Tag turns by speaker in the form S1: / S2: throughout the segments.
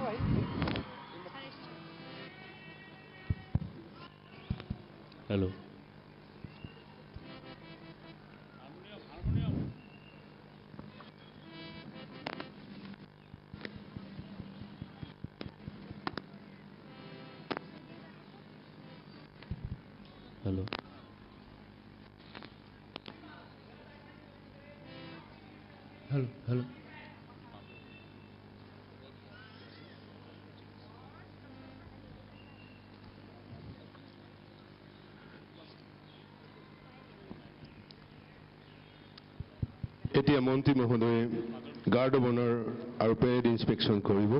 S1: Hello. Hello. Hello, hello.
S2: এতিয়া মন্ত্ৰী মহোদয়ে গাৰ্ড অৱ অনাৰ আৰু পেৰেড ইন্সপেকশ্যন কৰিব।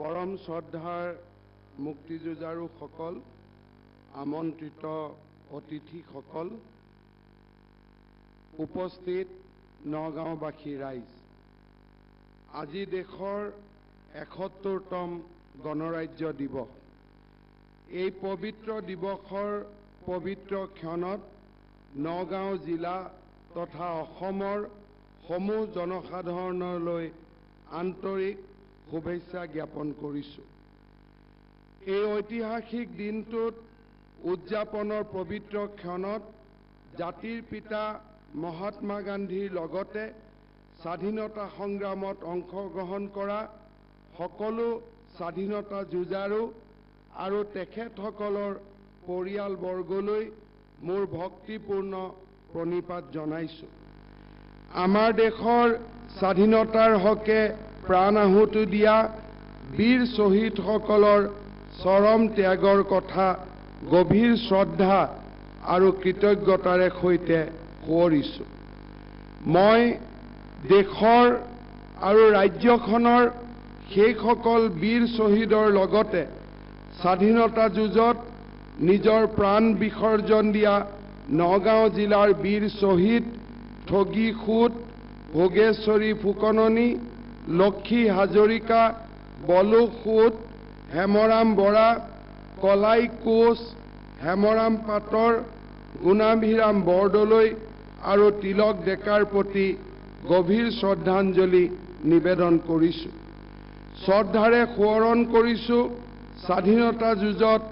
S2: পৰম শ্ৰদ্ধাৰ মুক্তিযুঁজাৰুসকল, আমন্ত্ৰিত অতিথিসকল, উপস্থিত নগাঁওবাসী ৰাইজ, আজি দেশৰ ৭১তম গণৰাজ্য দিৱস। এই পবিত্ৰ দিৱসৰ পবিত্ৰ ক্ষণত নগাঁও জিলা তথা অসমৰ সমূহ জনসাধাৰণলৈ আন্তৰিক শুভেচ্ছা জ্ঞাপন কৰিছোঁ।
S3: এই ঐতিহাসিক দিনটোত উদযাপনৰ পবিত্ৰ ক্ষণত জাতিৰ পিতা মহাত্মা গান্ধীৰ লগতে স্বাধীনতা সংগ্ৰামত অংশগ্ৰহণ কৰা সকলো স্বাধীনতা যুঁজাৰু আৰু তেখেতসকলৰ পৰিয়ালবৰ্গলৈ মোৰ ভক্তিপূৰ্ণ প্ৰণিপাত জনাইছোঁ। আমাৰ দেশৰ স্বাধীনতাৰ হকে প্ৰাণ আহুতি দিয়া বীৰ শ্বহীদসকলৰ চৰম ত্যাগৰ কথা গভীৰ শ্ৰদ্ধা আৰু কৃতজ্ঞতাৰে সৈতে সোঁৱৰিছোঁ। মই দেশৰ আৰু ৰাজ্যখনৰ সেইসকল বীৰ শ্বহীদৰ লগতে স্বাধীনতা যুঁজত নিজৰ প্ৰাণ বিসৰ্জন দিয়া নগাঁও জিলাৰ বীৰ শ্বহীদ ঠগী সুত, ভোগেশ্বৰী ফুকননী, লক্ষী হাজৰিকা, বলু সুত, হেমৰাম বৰা, কলাই কোচ, হেমৰাম পাটৰ, গুণাভিৰাম বৰদলৈ আৰু তিলক ডেকাৰ প্ৰতি গভীৰ শ্ৰদ্ধাঞ্জলি নিবেদন কৰিছোঁ। শ্ৰদ্ধাৰে সোঁৱৰণ কৰিছোঁ স্বাধীনতা যুঁজত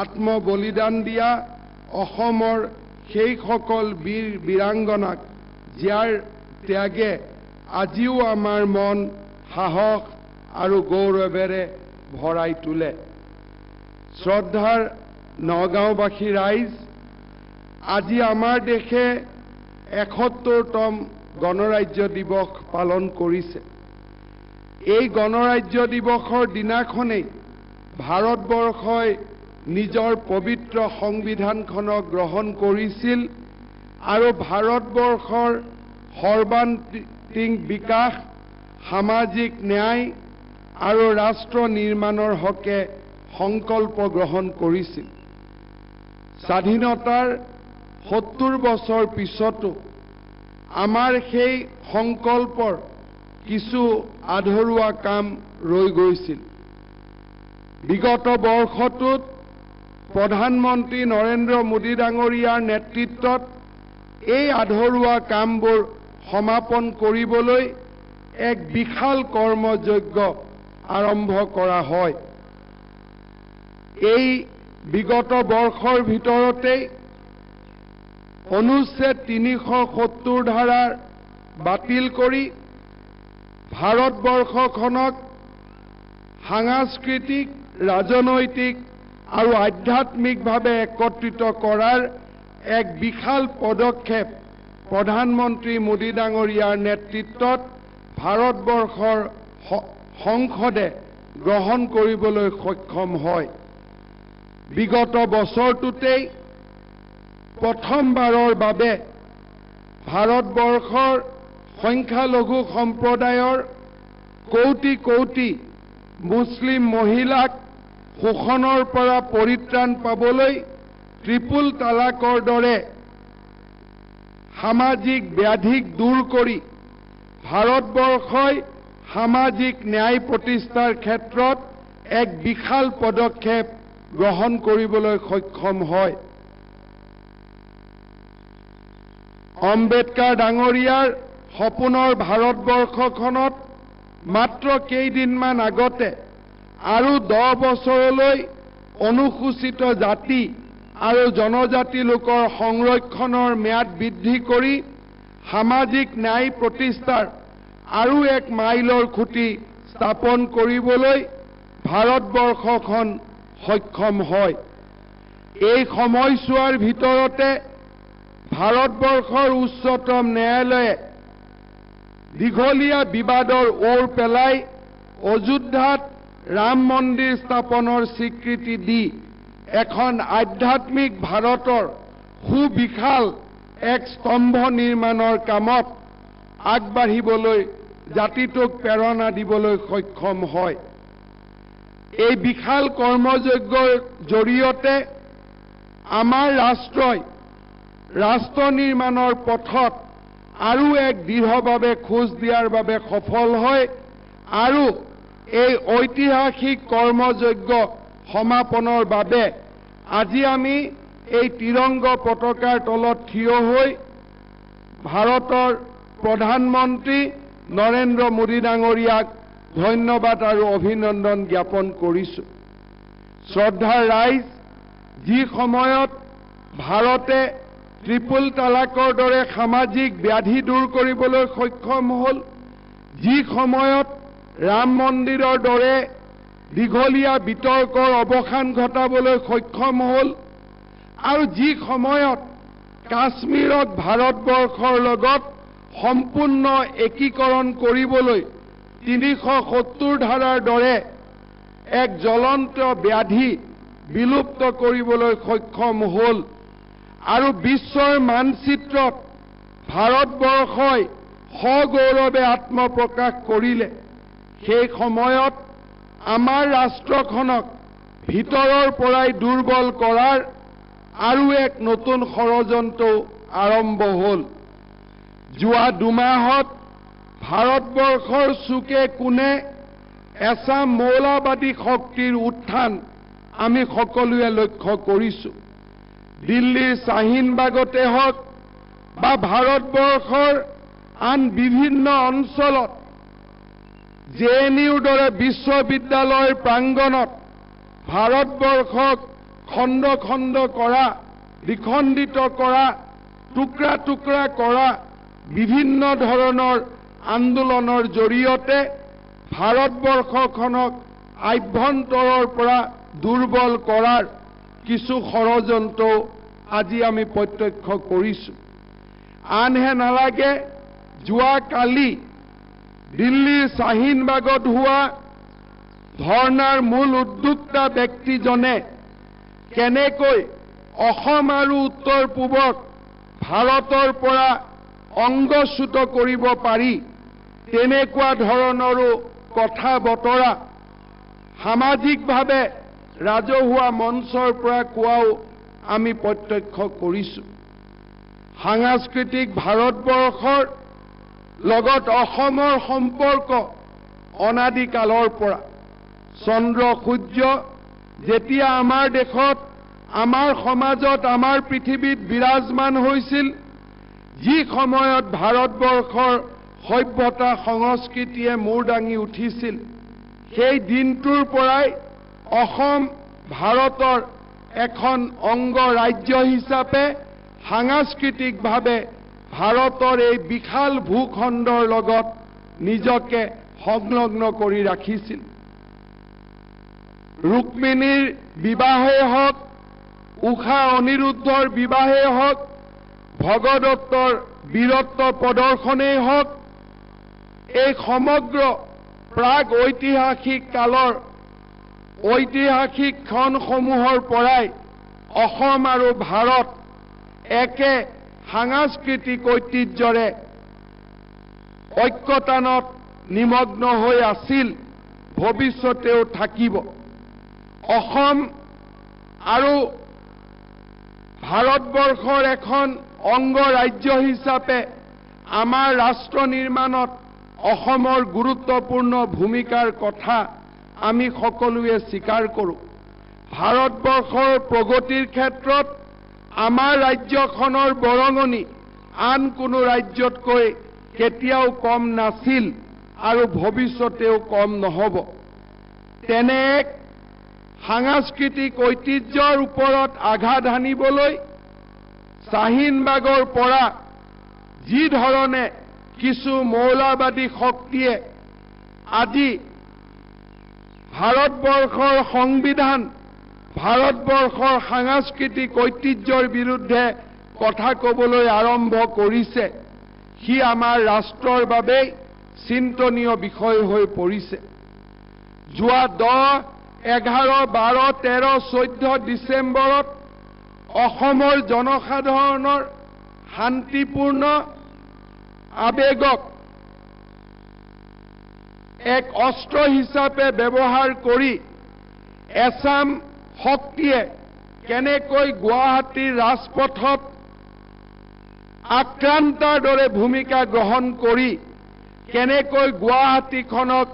S3: আত্মবলিদান দিয়া অসমৰ সেইসকল বীৰ বীৰাংগনাক যাৰ ত্যাগে আজিও আমাৰ মন সাহস আৰু গৌৰৱেৰে ভৰাই তোলে। শ্ৰদ্ধাৰ নগাঁওবাসী ৰাইজ, আজি আমাৰ দেশে ৭১তম গণৰাজ্য দিৱস পালন কৰিছে। এই গণৰাজ্য দিৱসৰ দিনাখনেই ভাৰতবৰ্ষই নিজৰ পবিত্ৰ সংবিধানখনক গ্ৰহণ কৰিছিল আৰু ভাৰতবৰ্ষৰ সৰ্বাংগীন বিকাশ, সামাজিক ন্যায় আৰু ৰাষ্ট্ৰ নিৰ্মাণৰ হকে সংকল্প গ্ৰহণ কৰিছিল। স্বাধীনতাৰ ৭০ বছৰ পিছতো আমাৰ সেই সংকল্পৰ কিছু আধৰুৱা কাম ৰৈ গৈছিল। বিগত বৰ্ষটোত প্ৰধানমন্ত্ৰী নৰেন্দ্ৰ মোদী ডাঙৰীয়াৰ নেতৃত্বত এই আধৰুৱা কামবোৰ সমাপন কৰিবলৈ এক বিশাল কৰ্মযজ্ঞ আৰম্ভ কৰা হয়। এই বিগত বৰ্ষৰ ভিতৰতেই অনুচ্ছেদ ৩৭০ ধাৰাৰ বাতিল কৰি ভাৰতবৰ্ষখনক সাংস্কৃতিক, ৰাজনৈতিক আৰু আধ্যাত্মিকভাৱে একত্ৰিত কৰাৰ এক বিশাল পদক্ষেপ প্ৰধানমন্ত্ৰী মোদী ডাঙৰীয়াৰ নেতৃত্বত ভাৰতবৰ্ষৰ সংসদে গ্ৰহণ কৰিবলৈ সক্ষম হয়। বিগত বছৰটোতেই প্ৰথমবাৰৰ বাবে ভাৰতবৰ্ষৰ সংখ্যালঘু সম্প্ৰদায়ৰ কোটি কোটি মুছলিম মহিলাক শোষণৰ পৰা পৰিত্ৰাণ পাবলৈ ত্ৰিপুল তালাকৰ দৰে সামাজিক ব্যাধিক দূৰ কৰি ভাৰতবৰ্ষই সামাজিক ন্যায় প্ৰতিষ্ঠাৰ ক্ষেত্ৰত এক বিশাল পদক্ষেপ গ্ৰহণ কৰিবলৈ সক্ষম হয়। আম্বেদকাৰ ডাঙৰীয়াৰ সপোনৰ ভাৰতবৰ্ষখনত মাত্ৰ কেইদিনমান আগতে আৰু ১০ বছৰলৈ অনুসূচিত জাতি আৰু জনজাতি লোকৰ সংৰক্ষণৰ ম্যাদ বৃদ্ধি কৰি সামাজিক ন্যায় প্ৰতিষ্ঠাৰ আৰু এক মাইলৰ খুঁটি স্থাপন কৰিবলৈ ভাৰতবৰ্ষখন সক্ষম হয়। এই সময়ছোৱাৰ ভিতৰতে ভাৰতবৰ্ষৰ উচ্চতম ন্যায়ালয়ে দীঘলীয়া বিবাদৰ ওৰ পেলাই অযোধ্যাত ৰাম মন্দিৰ স্থাপনৰ স্বীকৃতি দি এখন আধ্যাত্মিক ভাৰতৰ সুবিশাল এক স্তম্ভ নিৰ্মাণৰ কামত আগবাঢ়িবলৈ জাতিটোক প্ৰেৰণা দিবলৈ সক্ষম হয়। এই বিশাল কৰ্মযজ্ঞৰ জৰিয়তে আমাৰ ৰাষ্ট্ৰই ৰাষ্ট্ৰ নিৰ্মাণৰ পথত আৰু এক দৃঢ়ভাৱে খোজ দিয়াৰ বাবে সফল হয় আৰু এই ঐতিহাসিক কৰ্মযজ্ঞ সমাপনৰ বাবে আজি আমি এই তিৰংগ পতাকাৰ তলত থিয় হৈ ভাৰতৰ প্ৰধানমন্ত্ৰী নৰেন্দ্ৰ মোদী ডাঙৰীয়াক ধন্যবাদ আৰু অভিনন্দন জ্ঞাপন কৰিছোঁ। শ্ৰদ্ধাৰ ৰাইজ, যি সময়ত ভাৰতে ট্ৰিপল তালাকৰ দৰে সামাজিক ব্যাধি দূৰ কৰিবলৈ সক্ষম হ'ল, যি সময়ত ৰাম মন্দিৰৰ দৰে দীঘলীয়া বিতৰ্কৰ অৱসান ঘটাবলৈ সক্ষম হ'ল, আৰু যি সময়ত কাশ্মীৰক ভাৰতবৰ্ষৰ লগত সম্পূৰ্ণ একীকৰণ কৰিবলৈ 370 ধাৰাৰ দৰে এক জ্বলন্ত ব্যাধি বিলুপ্ত কৰিবলৈ সক্ষম হ'ল, আৰু বিশ্বৰ মানচিত্ৰত ভাৰতবৰ্ষই সগৌৰৱে আত্মপ্ৰকাশ কৰিলে, সেই সময়ত আমাৰ ৰাষ্ট্ৰখনক ভিতৰৰ পৰাই দুৰ্বল কৰাৰ আৰু এক নতুন ষড়যন্ত্ৰ আৰম্ভ হ'ল। যোৱা দুমাহত ভাৰতবৰ্ষৰ চুকে কোণে এচাম মৌলাবাদী শক্তিৰ উত্থান আমি সকলোৱে লক্ষ্য কৰিছোঁ। দিল্লীৰ শ্বাহিনবাগতে হওক বা ভাৰতবৰ্ষৰ আন বিভিন্ন অঞ্চলত জে এন ইউৰ দৰে বিশ্ববিদ্যালয়ৰ প্ৰাংগণত ভাৰতবৰ্ষক খণ্ড খণ্ড কৰা, দ্বিখণ্ডিত কৰা, টুকুৰা টুকুৰা কৰা বিভিন্ন ধৰণৰ আন্দোলনৰ জৰিয়তে ভাৰতবৰ্ষখনক আভ্যন্তৰৰ পৰা দুৰ্বল কৰাৰ কিছু ষড়যন্ত্ৰও আজি আমি প্ৰত্যক্ষ কৰিছোঁ। আনহে নালাগে, যোৱাকালি দিল্লীৰ শ্বাহিনবাগত হোৱা ধৰ্ণাৰ মূল উদ্যোক্তা ব্যক্তিজনে কেনেকৈ অসম আৰু উত্তৰ পূবক ভাৰতৰ পৰা অংগচ্যুত কৰিব পাৰি তেনেকুৱা ধৰণৰো কথা বতৰা সামাজিকভাৱে ৰাজহুৱা মঞ্চৰ পৰা কোৱাও আমি প্ৰত্যক্ষ কৰিছোঁ। সাংস্কৃতিক ভাৰতবৰ্ষৰ লগত অসমৰ সম্পৰ্ক অনাদিকালৰ পৰা। চন্দ্ৰ সূৰ্য যেতিয়া আমাৰ দেশত, আমাৰ সমাজত, আমাৰ পৃথিৱীত বিৰাজমান হৈছিল, যি সময়ত ভাৰতবৰ্ষৰ সভ্যতা সংস্কৃতিয়ে মূৰ দাঙি উঠিছিল, সেই দিনটোৰ পৰাই অসম ভাৰতৰ এখন অংগ ৰাজ্য হিচাপে সাংস্কৃতিকভাৱে ভাৰতৰ এই বিশাল ভূখণ্ডৰ লগত নিজকে সংলগ্ন কৰি ৰাখিছিল। ৰুক্মিণীৰ বিবাহেই হওক, ঊষা অনিৰুদ্ধৰ বিবাহেই হওক, ভগদত্তৰ বীৰত্ব প্ৰদৰ্শনেই হওক, এই সমগ্ৰ প্ৰাগ ঐতিহাসিক কালৰ ঐতিহাসিক ক্ষণসমূহৰ পৰাই অসম আৰু ভাৰত একে সাংস্কৃতিক ঐতিহ্যৰে ঐক্যতানত নিমগ্ন হৈ আছিল, ভৱিষ্যতেও থাকিব। অসম আৰু ভাৰতবৰ্ষৰ এখন অংগ ৰাজ্য হিচাপে আমাৰ ৰাষ্ট্ৰ নিৰ্মাণত অসমৰ গুৰুত্বপূৰ্ণ ভূমিকাৰ কথা আমি সকলোৱে স্বীকাৰ কৰোঁ। ভাৰতবৰ্ষৰ প্ৰগতিৰ ক্ষেত্ৰত আমাৰ ৰাজ্যখনৰ বৰঙণি আন কোনো ৰাজ্যতকৈ কেতিয়াও কম নাছিল আৰু ভৱিষ্যতেও কম নহ'ব। তেনে এক সাংস্কৃতিক ঐতিহ্যৰ ওপৰত আঘাত হানিবলৈ শ্বাহিনবাগৰ পৰা যি ধৰণে কিছু মৌলাবাদী শক্তিয়ে আজি ভাৰতবৰ্ষৰ সংবিধান, ভাৰতবৰ্ষৰ সাংস্কৃতিক ঐতিহ্যৰ বিৰুদ্ধে কথা ক'বলৈ আৰম্ভ কৰিছে, সি আমাৰ ৰাষ্ট্ৰৰ বাবেই চিন্তনীয় বিষয় হৈ পৰিছে। যোৱা 10, 11, 12, 13, 14 ডিচেম্বৰত অসমৰ জনসাধাৰণৰ শান্তিপূৰ্ণ আৱেগক এক অস্ত্ৰ হিচাপে ব্যৱহাৰ কৰি এচাম শক্তিয়ে কেনেকৈ গুৱাহাটীৰ ৰাজপথত আক্ৰান্তাৰ দৰে ভূমিকা গ্ৰহণ কৰি কেনেকৈ গুৱাহাটীখনক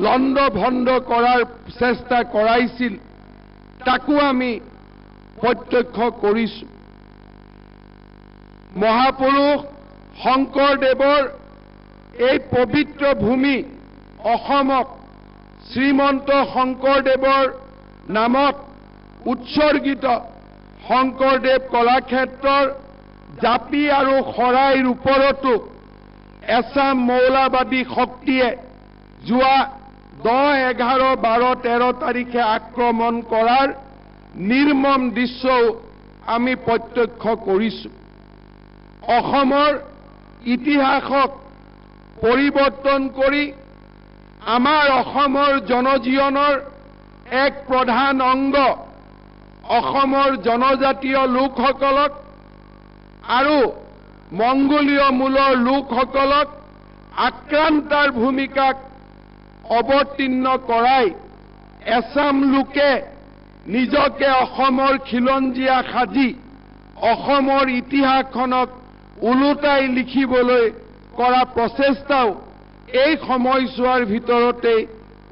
S3: লণ্ড ভণ্ড কৰাৰ চেষ্টা কৰাইছিল, তাকো আমি প্ৰত্যক্ষ কৰিছোঁ। মহাপুৰুষ শংকৰদেৱৰ এই পবিত্ৰ ভূমি অসমত শ্ৰীমন্ত শংকৰদেৱৰ নামত উৎসৰ্গিত শংকৰদেৱ কলাক্ষেত্ৰৰ জাপি আৰু শৰাইৰ ওপৰতো এচাম মৌলাবাদী শক্তিয়ে যোৱা 10, 11, 12, 13 তাৰিখে আক্ৰমণ কৰাৰ নিৰ্মম দৃশ্যও আমি প্ৰত্যক্ষ কৰিছোঁ। অসমৰ ইতিহাসক পৰিৱৰ্তন কৰি আমাৰ অসমৰ জনজীৱনৰ এক প্ৰধান অংগ অসমৰ জনজাতীয় লোকসকলক আৰু মংগোলীয় মূলৰ লোকসকলক আক্ৰান্তাৰ ভূমিকাক অৱতীৰ্ণ কৰাই এচাম লোকে নিজকে অসমৰ খিলঞ্জীয়া সাজি অসমৰ ইতিহাসখনক ওলোটাই লিখিবলৈ কৰা প্ৰচেষ্টাও এই সময়ছোৱাৰ ভিতৰতেই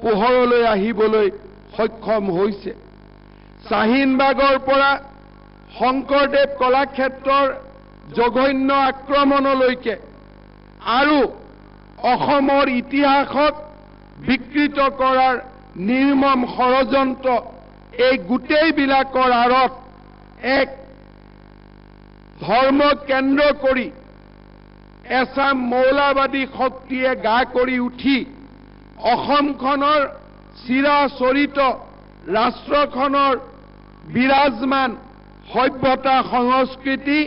S3: পোহৰলৈ আহিবলৈ সক্ষম হৈছে। শ্বাহিনবাগৰ পৰা শংকৰদেৱ কলাক্ষেত্ৰৰ জঘন্য আক্ৰমণলৈকে আৰু অসমৰ ইতিহাসক বিকৃত কৰাৰ নিৰ্মম ষড়যন্ত্ৰ, এই গোটেইবিলাকৰ আঁৰত এক ধৰ্ম কেন্দ্ৰ কৰি এচাম মৌলাবাদী শক্তিয়ে গা কৰি উঠি অসমখনৰ চিৰাচৰিত ৰাষ্ট্ৰখনৰ বিৰাজমান সভ্যতা, সংস্কৃতি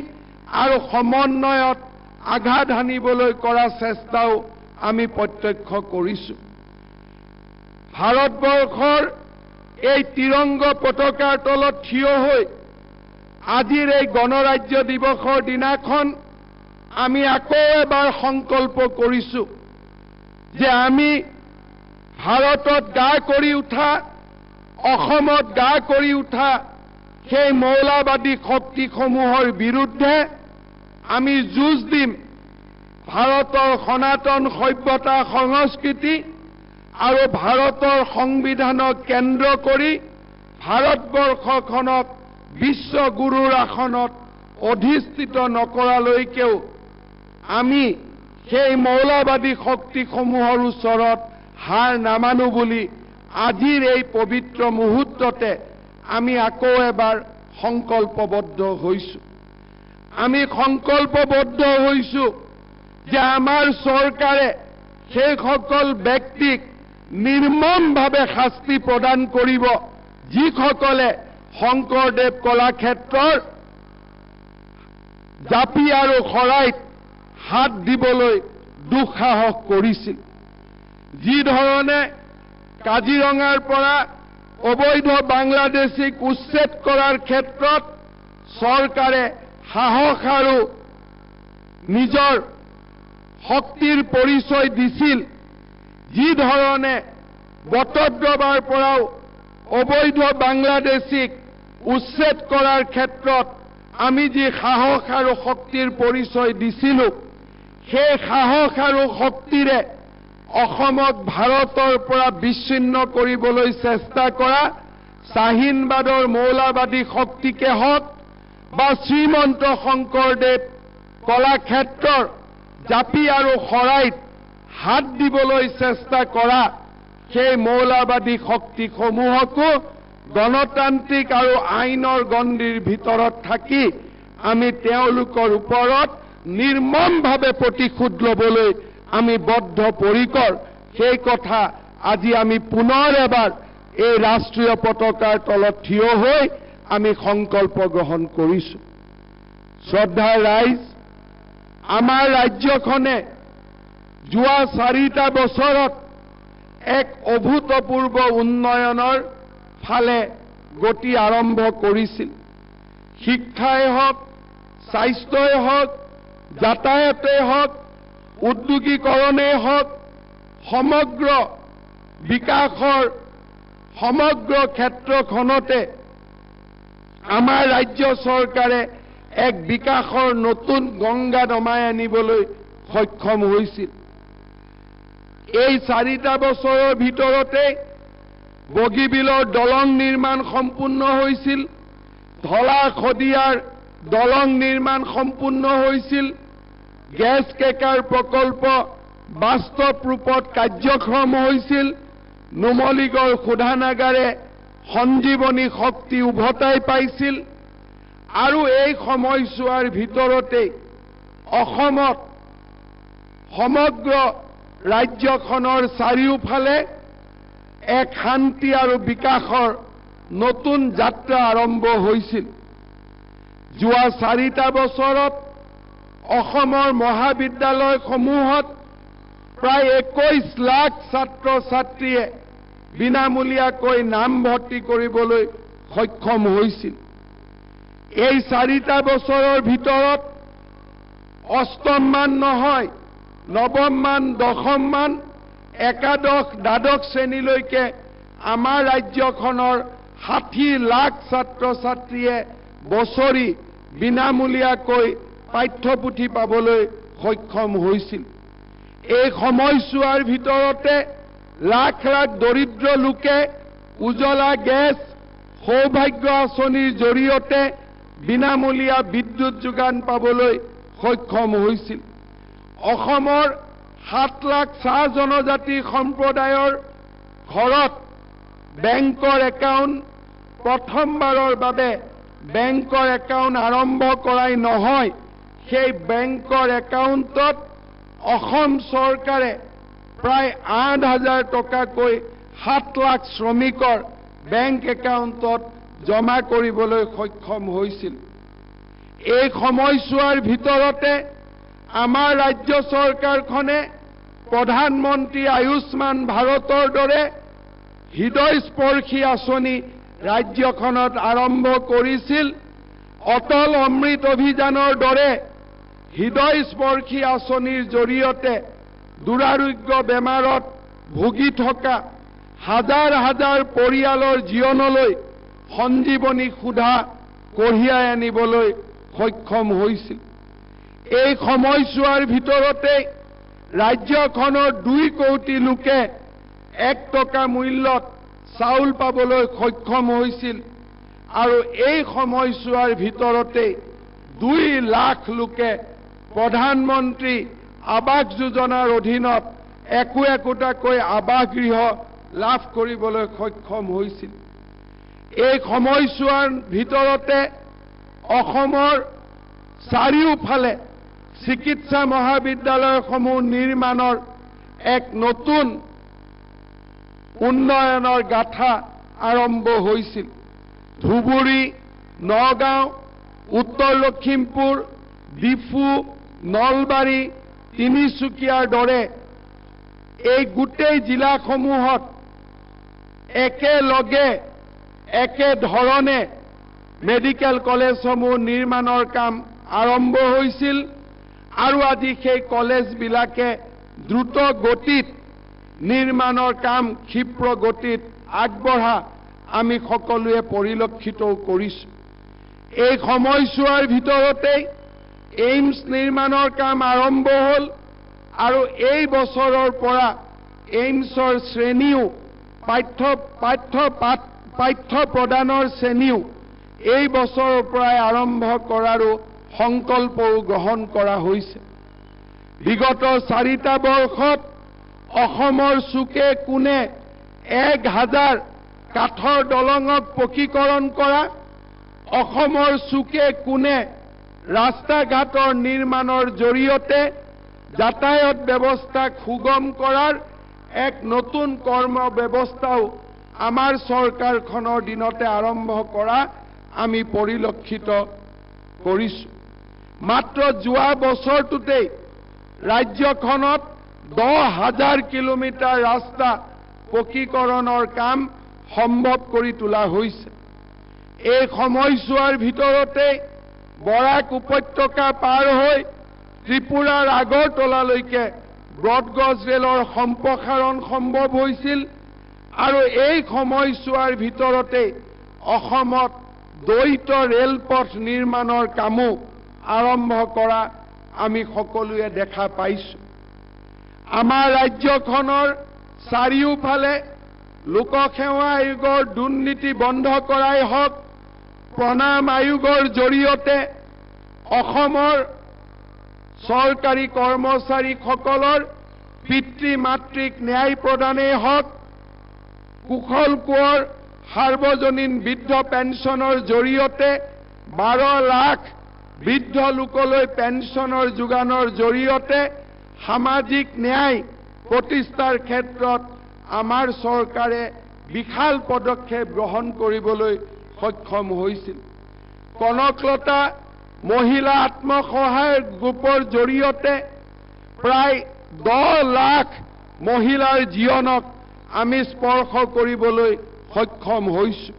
S3: আৰু সমন্বয়ত আঘাত হানিবলৈ কৰা চেষ্টাও আমি প্ৰত্যক্ষ কৰিছোঁ। ভাৰতবৰ্ষৰ এই তিৰংগ পতাকাৰ তলত থিয় হৈ আজিৰ এই গণৰাজ্য দিৱসৰ দিনাখন আমি আকৌ এবাৰ সংকল্প কৰিছোঁ যে আমি ভাৰতত গা কৰি উঠা, অসমত গা কৰি উঠা সেই মৌলাবাদী শক্তিসমূহৰ বিৰুদ্ধে আমি যুঁজ দিম। ভাৰতৰ সনাতন সভ্যতা, সংস্কৃতি আৰু ভাৰতৰ সংবিধানক কেন্দ্ৰ কৰি ভাৰতবৰ্ষখনক বিশ্বগুৰুৰ আসনত অধিষ্ঠিত নকৰালৈকেও আমি সেই মৌলাবাদী শক্তিসমূহৰ ওচৰত হাৰ নামানো বুলি আজিৰ এই পবিত্ৰ মুহূৰ্ততে আমি আকৌ এবাৰ সংকল্পবদ্ধ হৈছোঁ। আমি সংকল্পবদ্ধ হৈছোঁ যে আমাৰ চৰকাৰে সেইসকল ব্যক্তিক নিৰ্মমভাৱে শাস্তি প্ৰদান কৰিব যিসকলে শংকৰদেৱ কলাক্ষেত্ৰৰ জাপি আৰু শৰাইত হাত দিবলৈ দুঃসাহস কৰিছিল। যি ধৰণে কাজিৰঙাৰ পৰা অবৈধ বাংলাদেশীক উচ্ছেদ কৰাৰ ক্ষেত্ৰত চৰকাৰে সাহস আৰু নিজৰ শক্তিৰ পৰিচয় দিছিল, যি ধৰণে বটদ্ৰৱাৰ পৰাও অবৈধ বাংলাদেশীক উচ্ছেদ কৰাৰ ক্ষেত্ৰত আমি যি সাহস আৰু শক্তিৰ পৰিচয় দিছিলোঁ, সেই সাহস আৰু শক্তিৰে অসমক ভাৰতৰ পৰা বিচ্ছিন্ন কৰিবলৈ চেষ্টা কৰা শ্বাহিনবাদৰ মৌলাবাদী শক্তিকে হওক বা শ্ৰীমন্ত শংকৰদেৱ কলাক্ষেত্ৰৰ জাপি আৰু শৰাইত হাত দিবলৈ চেষ্টা কৰা সেই মৌলাবাদী শক্তিসমূহকো গণতান্ত্ৰিক আৰু আইনৰ গণ্ডিৰ ভিতৰত থাকি আমি তেওঁলোকৰ ওপৰত নিৰ্মমভাৱে প্ৰতিশোধ ল'বলৈ আমি বদ্ধপৰিকৰ। সেই কথা আজি আমি পুনৰ এবাৰ এই ৰাষ্ট্ৰীয় পতাকাৰ তলত থিয় হৈ আমি সংকল্প গ্ৰহণ কৰিছোঁ। শ্ৰদ্ধাৰ ৰাইজ, আমাৰ ৰাজ্যখনে যোৱা 4টা বছৰত এক অভূতপূৰ্ব উন্নয়নৰ ফালে গতি আৰম্ভ কৰিছিল। শিক্ষাই হওক, স্বাস্থ্যই হওক, যাতায়াতেই হওক, উদ্যোগীকৰণেই হওক, সমগ্ৰ বিকাশৰ সমগ্ৰ ক্ষেত্ৰখনতে আমাৰ ৰাজ্য চৰকাৰে এক বিকাশৰ নতুন গংগা নমাই আনিবলৈ সক্ষম হৈছিল। এই 4টা বছৰৰ ভিতৰতে বগীবিলৰ দলং নিৰ্মাণ সম্পূৰ্ণ হৈছিল, ধলা শদিয়াৰ দলং নিৰ্মাণ সম্পূৰ্ণ হৈছিল, গেছ কেকাৰ প্ৰকল্প বাস্তৱ ৰূপত কাৰ্যক্ষম হৈছিল, নুমলীগড় শোধনাগাৰে সঞ্জীৱনী শক্তি উভতাই পাইছিল আৰু এই সময়ছোৱাৰ ভিতৰতেই অসমত সমগ্ৰ ৰাজ্যখনৰ চাৰিওফালে এক শান্তি আৰু বিকাশৰ নতুন যাত্ৰা আৰম্ভ হৈছিল। যোৱা 4টা বছৰত অসমৰ মহাবিদ্যালয়সমূহত প্ৰায় 21 লাখ ছাত্ৰ ছাত্ৰীয়ে বিনামূলীয়াকৈ নামভৰ্তি কৰিবলৈ সক্ষম হৈছিল। এই 4টা বছৰৰ ভিতৰত অষ্টম মান নহয়, নৱম মান, দশম মান, একাদশ, দ্বাদশ শ্ৰেণীলৈকে আমাৰ ৰাজ্যখনৰ 60 লাখ ছাত্ৰ ছাত্ৰীয়ে বছৰি বিনামূলীয়াকৈ পাঠ্যপুথি পাবলৈ সক্ষম হৈছিল। এই সময়ছোৱাৰ ভিতৰতে লাখ লাখ দৰিদ্ৰ লোকে উজলা গেছ, সৌভাগ্য আঁচনিৰ জৰিয়তে বিনামূলীয়া বিদ্যুৎ যোগান পাবলৈ সক্ষম হৈছিল। অসমৰ 7 লাখ চাহ জনজাতি সম্প্ৰদায়ৰ ঘৰত বেংকৰ একাউণ্ট প্ৰথমবাৰৰ বাবে বেংকৰ একাউণ্ট আৰম্ভ কৰাই নহয়, সেই বেংকৰ একাউণ্টত অসম চৰকাৰে প্ৰায় 8,000 টকাকৈ 7 লাখ শ্ৰমিকৰ বেংক একাউণ্টত জমা কৰিবলৈ সক্ষম হৈছিল। এই সময়ছোৱাৰ ভিতৰতে আমাৰ ৰাজ্য চৰকাৰখনে প্ৰধানমন্ত্ৰী আয়ুষ্মান ভাৰতৰ দৰে হৃদয়স্পৰ্শী আঁচনি ৰাজ্যখনত আৰম্ভ কৰিছিল। অটল অমৃত অভিযানৰ দৰে হৃদয়স্পৰ্শী আঁচনিৰ জৰিয়তে দুৰাৰোগ্য বেমাৰত ভুগি থকা হাজাৰ হাজাৰ পৰিয়ালৰ জীৱনলৈ সঞ্জীৱনী সুধা কঢ়িয়াই আনিবলৈ সক্ষম হৈছিল। এই সময়ছোৱাৰ ভিতৰতে ৰাজ্যখনৰ 2 কোটি লোকে 1 টকা মূল্যত চাউল পাবলৈ সক্ষম হৈছিল আৰু এই সময়ছোৱাৰ ভিতৰতে 2 লাখ লোকে প্ৰধানমন্ত্ৰী আৱাস যোজনাৰ অধীনত একো একোটাকৈ আৱাসগৃহ লাভ কৰিবলৈ সক্ষম হৈছিল। এই সময়ছোৱাৰ ভিতৰতে অসমৰ চাৰিওফালে চিকিৎসা মহাবিদ্যালয়সমূহ নিৰ্মাণৰ এক নতুন উন্নয়নৰ গাথা আৰম্ভ হৈছিল। ধুবুৰী, নগাঁও, উত্তৰ লখিমপুৰ, ডিফু, নলবাৰী, তিনিচুকীয়াৰ দৰে এই গোটেই জিলাসমূহত একেলগে একেধৰণে মেডিকেল কলেজসমূহ নিৰ্মাণৰ কাম আৰম্ভ হৈছিল আৰু আজি সেই কলেজবিলাকে দ্ৰুত গতিত নিৰ্মাণৰ কাম ক্ষীপ্ৰ গতিত আগবঢ়া আমি সকলোৱে পৰিলক্ষিতও কৰিছোঁ। এই সময়ছোৱাৰ ভিতৰতেই এইমছ নিৰ্মাণৰ কাম আৰম্ভ হ'ল আৰু এই বছৰৰ পৰা এইমছৰ শ্ৰেণীও পাঠ্য পাঠ্য পাঠ্য প্ৰদানৰ শ্ৰেণীও এই বছৰৰ পৰাই আৰম্ভ কৰাৰো সংকল্পও গ্ৰহণ কৰা হৈছে। বিগত 4টা বৰ্ষত অসমৰ চুকে কোণে 1000 কাঠৰ দলঙক পকীকৰণ কৰা, অসমৰ চুকে কোণে ৰাস্তা ঘাটৰ নিৰ্মাণৰ জৰিয়তে যাতায়াত ব্যৱস্থাক সুগম কৰাৰ এক নতুন কৰ্ম ব্যৱস্থাও আমাৰ চৰকাৰখনৰ দিনতে আৰম্ভ কৰা আমি পৰিলক্ষিত কৰিছোঁ। মাত্ৰ যোৱা বছৰটোতেই ৰাজ্যখনত 10,000 কিলোমিটাৰ ৰাস্তা পকীকৰণৰ কাম সম্ভৱ কৰি তোলা হৈছে। এই সময়ছোৱাৰ ভিতৰতে বৰাক উপত্যকা পাৰ হৈ ত্ৰিপুৰাৰ আগৰতলালৈকে ব্ৰডগজ ৰেলৰ সম্প্ৰসাৰণ সম্ভৱ হৈছিল আৰু এই সময়ছোৱাৰ ভিতৰতে অসমত দ্বৈত ৰেলপথ নিৰ্মাণৰ কামো আৰম্ভ কৰা আমি সকলোৱে দেখা পাইছোঁ। আমাৰ ৰাজ্যখনৰ চাৰিওফালে লোকসেৱা আয়োগৰ দুৰ্নীতি বন্ধ কৰাই হওক, প্ৰণাম আয়োগৰ জৰিয়তে অসমৰ চৰকাৰী কৰ্মচাৰীসকলৰ পিতৃ মাতৃক ন্যায় প্ৰদানেই হওক, কুশল কোঁৱৰ সাৰ্বজনীন বৃদ্ধ পেঞ্চনৰ জৰিয়তে 12 লাখ বৃদ্ধ লোকলৈ পেঞ্চনৰ যোগানৰ জৰিয়তে সামাজিক ন্যায় প্ৰতিষ্ঠাৰ ক্ষেত্ৰত আমাৰ চৰকাৰে বিশাল পদক্ষেপ গ্ৰহণ কৰিবলৈ সক্ষম হৈছিল। কনকলতা মহিলা আত্মসহায়ক গ্ৰুপৰ জৰিয়তে প্ৰায় 10 লাখ মহিলাৰ জীৱনক আমি স্পৰ্শ কৰিবলৈ সক্ষম হৈছোঁ।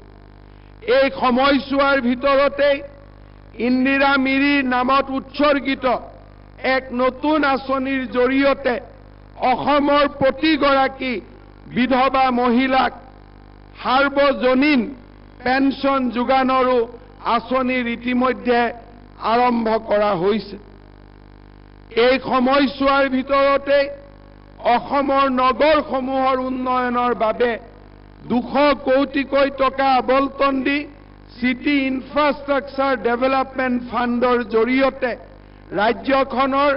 S3: এই সময়ছোৱাৰ ভিতৰতেই ইন্দিৰা মিৰিৰ নামত উৎসৰ্গিত এক নতুন আঁচনিৰ জৰিয়তে অসমৰ প্ৰতিগৰাকী বিধৱা মহিলাক সাৰ্বজনীন পেঞ্চন যোগানৰো আঁচনিৰ ইতিমধ্যে আৰম্ভ কৰা হৈছে। এই সময়ছোৱাৰ ভিতৰতে অসমৰ নগৰসমূহৰ উন্নয়নৰ বাবে 200 কোটিকৈ টকা আবণ্টন দি চিটি ইনফ্ৰাষ্ট্ৰাকচাৰ ডেভেলপমেণ্ট ফাণ্ডৰ জৰিয়তে ৰাজ্যখনৰ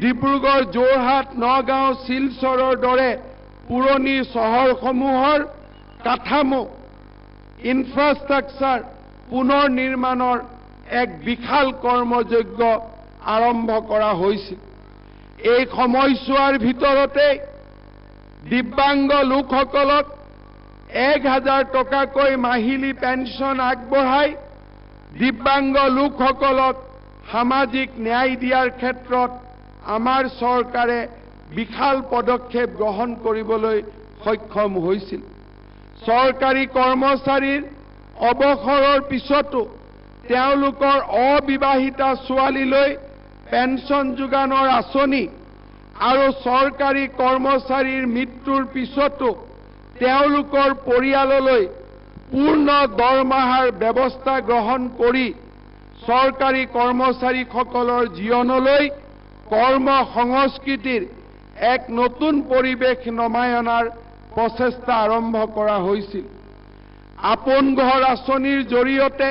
S3: ডিব্ৰুগড়, যোৰহাট, নগাঁও, শিলচৰৰ দৰে পুৰণি চহৰসমূহৰ কাঠামো ইনফ্ৰাষ্ট্ৰাকচাৰ পুনৰ নিৰ্মাণৰ এক বিশাল কৰ্মযজ্ঞ আৰম্ভ কৰা হৈছিল। এই সময়ছোৱাৰ ভিতৰতে দিব্যাংগ লোকসকলক 1000 টকাকৈ মাহিলী পেঞ্চন আগবঢ়াই দিব্যাংগ লোকসকলক সামাজিক ন্যায় দিয়াৰ ক্ষেত্ৰত আমাৰ চৰকাৰে বিশাল পদক্ষেপ গ্ৰহণ কৰিবলৈ সক্ষম হৈছিল। চৰকাৰী কৰ্মচাৰীৰ অৱসৰৰ পিছতো তেওঁলোকৰ অবিবাহিতা ছোৱালীলৈ পেঞ্চন যোগানৰ আঁচনি আৰু চৰকাৰী কৰ্মচাৰীৰ মৃত্যুৰ পিছতো তেওঁলোকৰ পৰিয়াললৈ পূৰ্ণ দৰমহাৰ ব্যৱস্থা গ্ৰহণ কৰি চৰকাৰী কৰ্মচাৰীসকলৰ জীৱনলৈ কৰ্ম সংস্কৃতিৰ এক নতুন পৰিৱেশ নমাই অনাৰ প্ৰচেষ্টা আৰম্ভ কৰা হৈছিল। আপোন ঘৰ আঁচনিৰ জৰিয়তে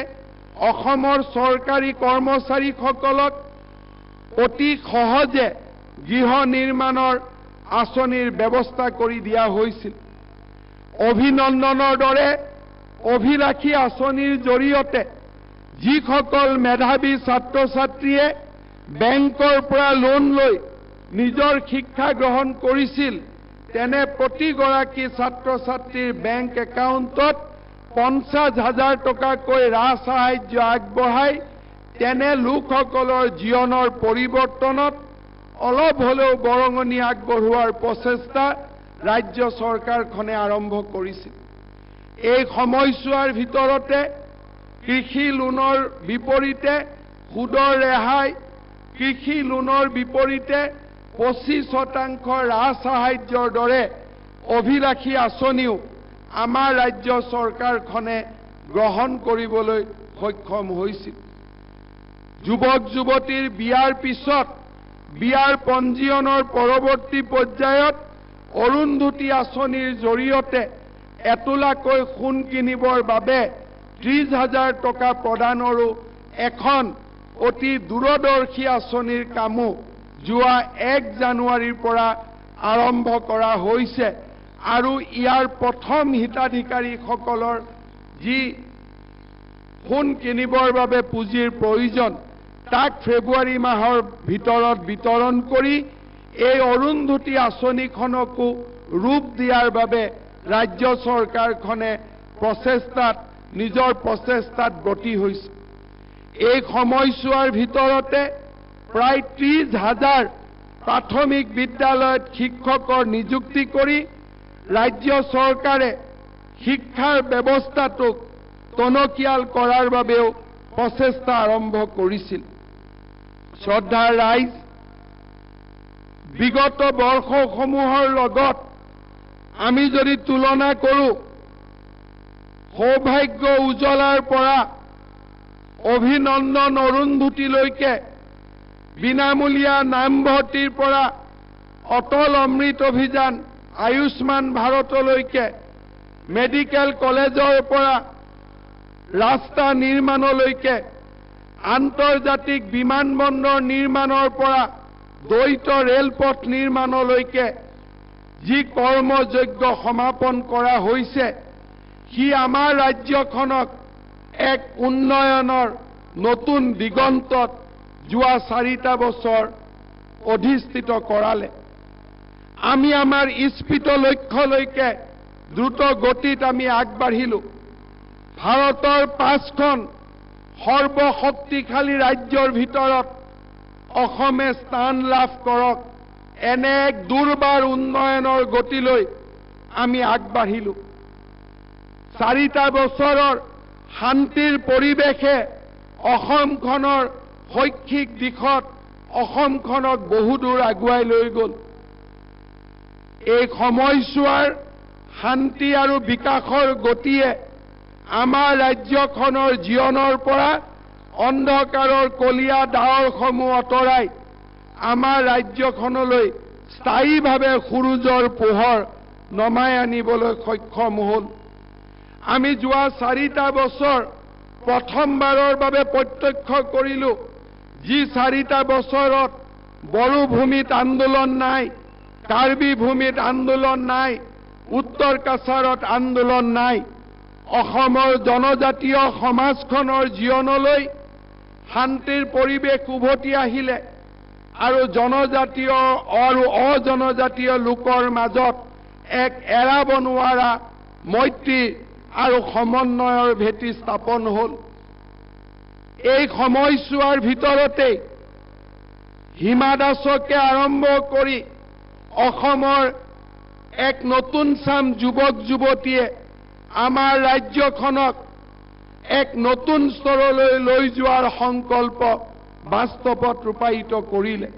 S3: অসমৰ চৰকাৰী কৰ্মচাৰীসকলক অতি সহজে গৃহ নিৰ্মাণৰ আঁচনিৰ ব্যৱস্থা কৰি দিয়া হৈছিল। অভিনন্দনৰ দৰে অভিলাষী আঁচনিৰ জৰিয়তে যিসকল মেধাৱী ছাত্ৰ ছাত্ৰীয়ে বেংকৰ পৰা লোন লৈ নিজৰ শিক্ষা গ্ৰহণ কৰিছিল, তেনে প্ৰতিগৰাকী ছাত্ৰ ছাত্ৰীৰ বেংক একাউণ্টত 50,000 টকাকৈ ৰাজসাহায্য আগবঢ়াই তেনে লোকসকলৰ জীৱনৰ পৰিৱৰ্তনত অলপ হ'লেও বৰঙণি আগবঢ়োৱাৰ প্ৰচেষ্টা ৰাজ্য চৰকাৰখনে আৰম্ভ কৰিছিল। এই সময়ছোৱাৰ ভিতৰতে কৃষি লোনৰ বিপৰীতে সুদৰ ৰেহাই, কৃষি লোনৰ বিপৰীতে 25% ৰাজসাহায্যৰ দৰে অভিলাষী আঁচনিও আমাৰ ৰাজ্য চৰকাৰখনে গ্ৰহণ কৰিবলৈ সক্ষম হৈছিল। যুৱক যুৱতীৰ বিয়াৰ পিছত বিয়াৰ পঞ্জীয়নৰ পৰৱৰ্তী পৰ্যায়ত অৰুন্ধতী আঁচনিৰ জৰিয়তে এতোলাকৈ সোণ কিনিবৰ বাবে 30,000 টকা প্ৰদানৰো এখন অতি দূৰদৰ্শী আঁচনিৰ কামো যোৱা 1 জানুৱাৰীৰ পৰা আৰম্ভ কৰা হৈছে আৰু ইয়াৰ প্ৰথম হিতাধিকাৰীসকলৰ যি সোণ কিনিবৰ বাবে পুঁজিৰ প্ৰয়োজন তাক ফেব্ৰুৱাৰী মাহৰ ভিতৰত বিতৰণ কৰি এই অৰুন্ধতী আঁচনিখনকো ৰূপ দিয়াৰ বাবে ৰাজ্য চৰকাৰখনে নিজৰ প্ৰচেষ্টাত গতি হৈছে। এই সময়ছোৱাৰ ভিতৰতে প্ৰায় 30,000 প্ৰাথমিক বিদ্যালয়ত শিক্ষকৰ নিযুক্তি কৰি ৰাজ্য চৰকাৰে শিক্ষাৰ ব্যৱস্থাটোক টনকিয়াল কৰাৰ বাবেও প্ৰচেষ্টা আৰম্ভ কৰিছিল। শ্ৰদ্ধাৰ ৰাইজ, বিগত বৰ্ষসমূহৰ লগত আমি যদি তুলনা কৰোঁ, সৌভাগ্য উজ্বলাৰ পৰা অভিনন্দন অৰুন্ধতীলৈকে, বিনামূলীয়া নামভৰ্তিৰ পৰা অটল অমৃত অভিযান, আয়ুষ্মান ভাৰতলৈকে, মেডিকেল কলেজৰ পৰা ৰাস্তা নিৰ্মাণলৈকে, আন্তৰ্জাতিক বিমানবন্দৰ নিৰ্মাণৰ পৰা দ্বৈত ৰেলপথ নিৰ্মাণলৈকে যি কৰ্মযজ্ঞ সমাপন কৰা হৈছে, সি আমাৰ ৰাজ্যখনক এক উন্নয়নৰ নতুন দিগন্তত যোৱা 4টা বছৰ অধিষ্ঠিত কৰালে। আমি আমাৰ ইস্পিত লক্ষ্যলৈকে দ্ৰুত গতিত আমি আগবাঢ়িলোঁ। ভাৰতৰ 5খন সৰ্বশক্তিশালী ৰাজ্যৰ ভিতৰত অসমে স্থান লাভ কৰক, এনে এক দুৰ্বাৰ উন্নয়নৰ গতিলৈ আমি আগবাঢ়িলোঁ। 4টা বছৰৰ শান্তিৰ পৰিৱেশে অসমখনৰ শৈক্ষিক দিশত অসমখনক বহুদূৰ আগুৱাই লৈ গ'ল। এই সময়ছোৱাৰ শান্তি আৰু বিকাশৰ গতিয়ে আমাৰ ৰাজ্যখনৰ জীৱনৰ পৰা অন্ধকাৰৰ কলীয়া ডাৱৰসমূহ আঁতৰাই আমাৰ ৰাজ্যখনলৈ স্থায়ীভাৱে সূৰুযৰ পোহৰ নমাই আনিবলৈ সক্ষম হ'ল। আমি যোৱা 4টা বছৰ প্ৰথমবাৰৰ বাবে প্ৰত্যক্ষ কৰিলোঁ, যি 4টা বছৰত বড়ো ভূমিত আন্দোলন নাই, কাৰ্বি ভূমিত আন্দোলন নাই, উত্তৰ কাছাৰত আন্দোলন নাই, অসমৰ জনজাতীয় সমাজখনৰ জীৱনলৈ শান্তিৰ পৰিৱেশ উভতি আহিলে আৰু জনজাতীয় আৰু অজনজাতীয় লোকৰ মাজত এক এৰাব নোৱাৰা মৈত্ৰী আৰু সমন্বয়ৰ ভেটি স্থাপন হ'ল। এই সময়ছোৱাৰ ভিতৰতেই হিমা দাসকে আৰম্ভ কৰি অসমৰ এক নতুন চাম যুৱক যুৱতীয়ে আমাৰ ৰাজ্যখনক এক নতুন স্তৰলৈ লৈ যোৱাৰ সংকল্প বাস্তৱত ৰূপায়িত কৰিলে।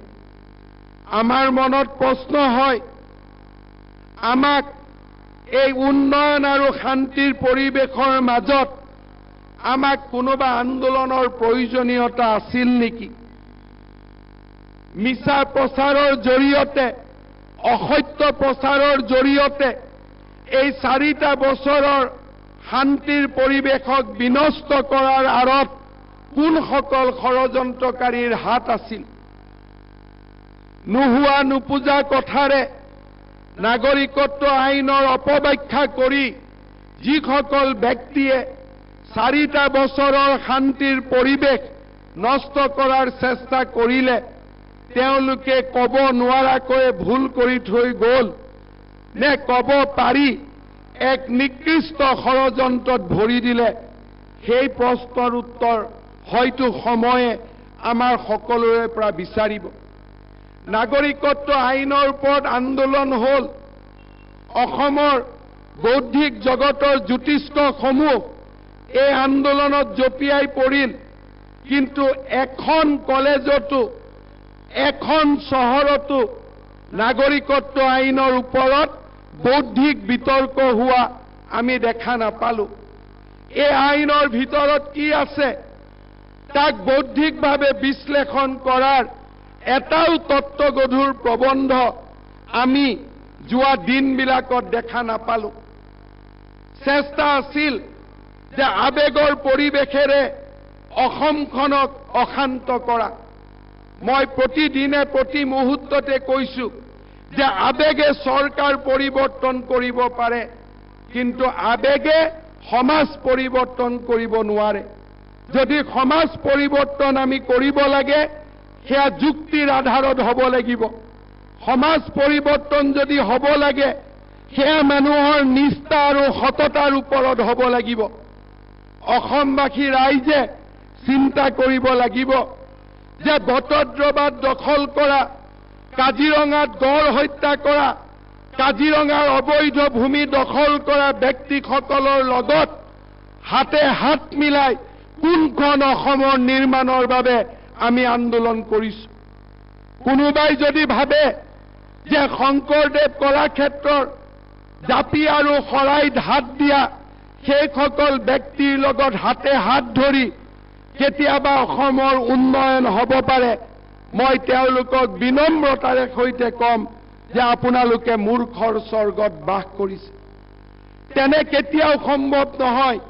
S3: আমাৰ মনত প্ৰশ্ন হয়, আমাক এই উন্নয়ন আৰু শান্তিৰ পৰিৱেশৰ মাজত আমাক কোনোবা আন্দোলনৰ প্ৰয়োজনীয়তা আছিল নেকি? মিছা প্ৰচাৰৰ জৰিয়তে, অসত্য প্ৰচাৰৰ জৰিয়তে এই 4টা বছৰৰ শান্তিৰ পৰিৱেশক বিনষ্ট কৰাৰ আঁৰত কোনসকল ষড়যন্ত্ৰকাৰীৰ হাত আছিল? নোহোৱা নোপোজা কথাৰে নাগৰিকত্ব আইনৰ অপব্যাখ্যা কৰি যিসকল ব্যক্তিয়ে 4টা বছৰৰ শান্তিৰ পৰিৱেশ নষ্ট কৰাৰ চেষ্টা কৰিলে, তেওঁলোকে ক'ব নোৱাৰাকৈ ভুল কৰি থৈ গ'ল নে ক'ব পাৰি এক নিকৃষ্ট ষড়যন্ত্ৰত ভৰি দিলে? সেই প্ৰশ্নৰ উত্তৰ হয়তো সময়ে আমাৰ সকলোৰে পৰা বিচাৰিব। নাগৰিকত্ব আইনৰ ওপৰত আন্দোলন হ'ল, অসমৰ বৌদ্ধিক জগতৰ জ্যোতিষ্কসমূহ এই আন্দোলনত জঁপিয়াই পৰিল, কিন্তু এখন কলেজতো, এখন চহৰতো নাগৰিকত্ব আইনৰ ওপৰত বৌদ্ধিক বিতৰ্ক হোৱা আমি দেখা নাপালোঁ। এই আইনৰ ভিতৰত কি আছে তাক বৌদ্ধিকভাৱে বিশ্লেষণ কৰাৰ এটাও তত্ত্বগধুৰ প্ৰবন্ধ আমি যোৱা দিনবিলাকত দেখা নাপালোঁ। চেষ্টা আছিল যে আৱেগৰ পৰিৱেশেৰে অসমখনক অশান্ত কৰা। মই প্ৰতিদিনে প্ৰতি মুহূৰ্ততে কৈছোঁ যে আৱেগে চৰকাৰ পৰিৱৰ্তন কৰিব পাৰে, কিন্তু আৱেগে সমাজ পৰিৱৰ্তন কৰিব নোৱাৰে। যদি সমাজ পৰিৱৰ্তন আমি কৰিব লাগে, সেয়া যুক্তিৰ আধাৰত হ'ব লাগিব। সমাজ পৰিৱৰ্তন যদি হ'ব লাগে, সেয়া মানুহৰ নিষ্ঠা আৰু সততাৰ ওপৰত হ'ব লাগিব। অসমবাসী ৰাইজে চিন্তা কৰিব লাগিব যে বটদ্ৰৱাত দখল কৰা, কাজিৰঙাত গড় হত্যা কৰা, কাজিৰঙাৰ অবৈধ ভূমি দখল কৰা ব্যক্তিসকলৰ লগত হাতে হাত মিলাই কোনখন অসমৰ নিৰ্মাণৰ বাবে আমি আন্দোলন কৰিছোঁ। কোনোবাই যদি ভাবে যে শংকৰদেৱ কলাক্ষেত্ৰৰ জাপি আৰু শৰাইত হাত দিয়া সেইসকল ব্যক্তিৰ লগত হাতে হাত ধৰি কেতিয়াবা অসমৰ উন্নয়ন হ'ব পাৰে, মই তেওঁলোকক বিনম্ৰতাৰে সৈতে ক'ম যে আপোনালোকে মূৰ্খৰ স্বৰ্গত বাস কৰিছে। তেনে কেতিয়াও সম্ভৱ নহয়।